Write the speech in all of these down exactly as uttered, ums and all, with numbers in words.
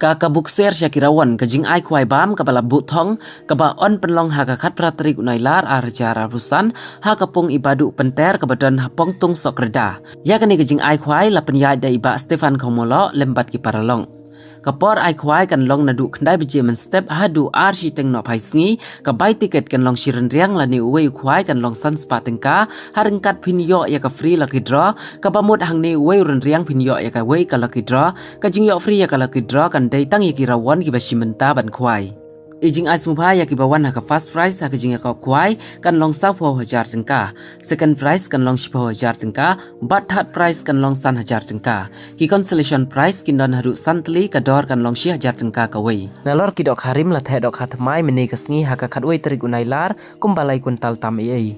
Ka ka bukser sha ki rawon, ka jingai khwai bam kaba la buh thong, kaba yn pynlong ha ka khatphra tarik u Nailar ar hajar arphew san, ha ka pung i Badu Pynter kaba don ha Pongtung Sohkyrda. Ïa kane ka jingai khwai la pynïaid da i Bah Stephan Khongmolo lem bad ki paralok. Ka por ai khwai kan long naduh khyndai baje mynstep haduh ar shiteng nohphai sngi, ka bai tiket kan long shi rynriang lane uwei u khwai kan long san spah tyngka, ha ryngkat phin ïoh ïa ka free lucky draw, kaba mut hangne uwei u rynriang phin ïoh ïa kawei ka lucky draw, ka jingïoh free ïa ka lucky draw kan dei tang ïa ki rawon kiba shim bynta ban khwai. I jingai sngewbha ïa kiba wan ha ka first prize ha ka jingïakop khwai kan long sawphew hajar tyngka, second prize kan long shiphew hajar tyngka, bad third prize kan long san hajar tyngka. Ki consolation prize kin don haduh san tylli, ka dor kan long shi hajar tyngka kawei. Nalor ki dohkha rim la theh dohkha thymmai mynne ka sngi ha ka khatwei tarik u Nailar, kumba lai kwintal tam ei ei.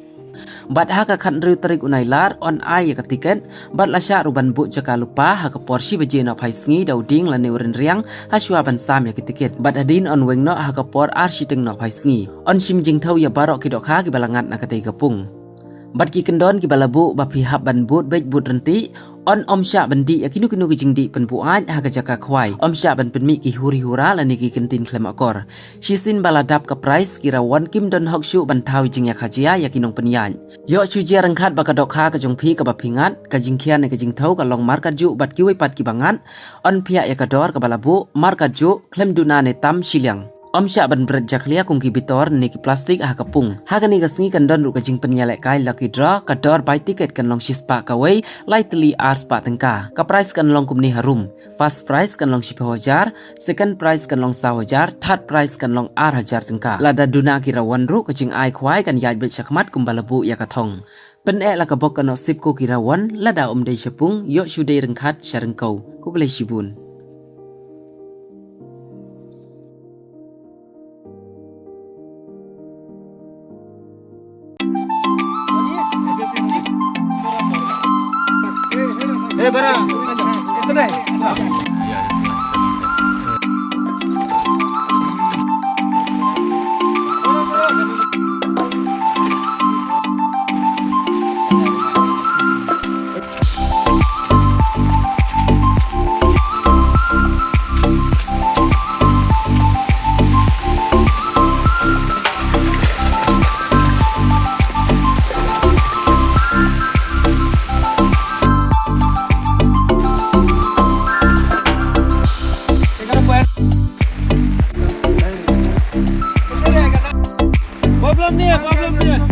Bad ha ka khathynriew tarik u Nailar yn ai ïa ka tiket, bad la shah ruh ban buh jaka lypa ha ka por shi baje nohphai sngi da u dieng lane u rynriang, ha shuwa ban sam ïa ka tiket. Bad hadien yn weng noh ha ka por ar shiteng nohphai sngi. Yn shim jingthew ïa baroh ki dohkha kiba la ngat na katei ka pung. Bad ki kyndon kiba la buh ba phi hap ban bud beit bud ryntih, yn ym shah ban dih ïa kino kino ki jingdih pynbuaid ha ka jaka khwai. Ym shah ban pynmih ki huri hura lane ki kyntien khlem akor. Shisien ba la dap ka prize, ki rawon kim don hok shuh ban thaw ïa jingïakhajia ïa ki nongpynïaid. Ïoh shu jia ryngkhat ba ka dohkha ka jong phi kaba phi ngat, ka jingkhia ne ka jingthew ka long markatjuh bad kiwei pat kiba ngat, yn phiah ïa ka dor kaba la buh, markatjuh, khlem duna ne tam shiliang. Ym shah ban bret jakhlia kum ki bitor ne ki plastik ha ka pung. Ha kane ka sngi kan don ruh ka jingpynïalehkai lucky draw, ka dor bai tiket kan long shispah kawei, lai tylli ar spah tyngka. Ka prize kan long kumne harum. First prize kan long shiphew hajar, second prize kan long saw hajar, third prize kan long ar hajar tyngka. Lada duna ki rawon ruh ka jingai khwai kan ïaid beit shakhmat kumba la buh ïa ka thong. Pyneh la ka bok ka nohsip ko ki rawon, lada ym dei shapung, ïoh shu dei ryngkhat sha ryngkew. Khublei shibun. Problem ni, problem ni.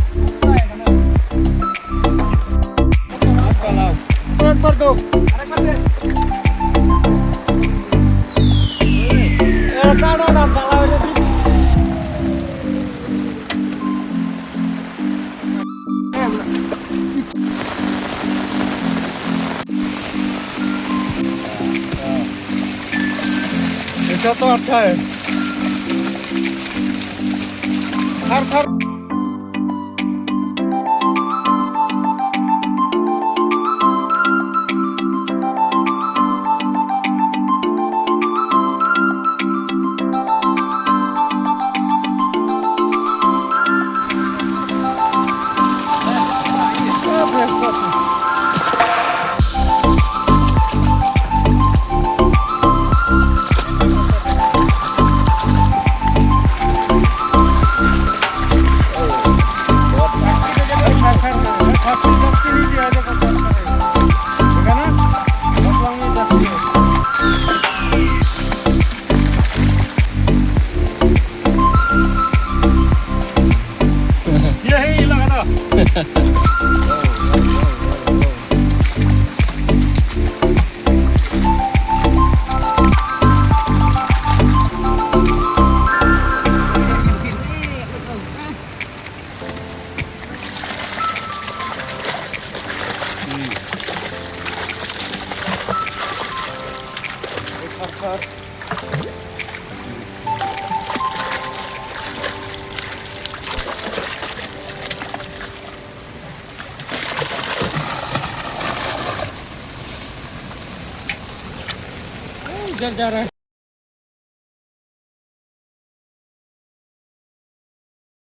ऐसा तो अच्छा है। हर हर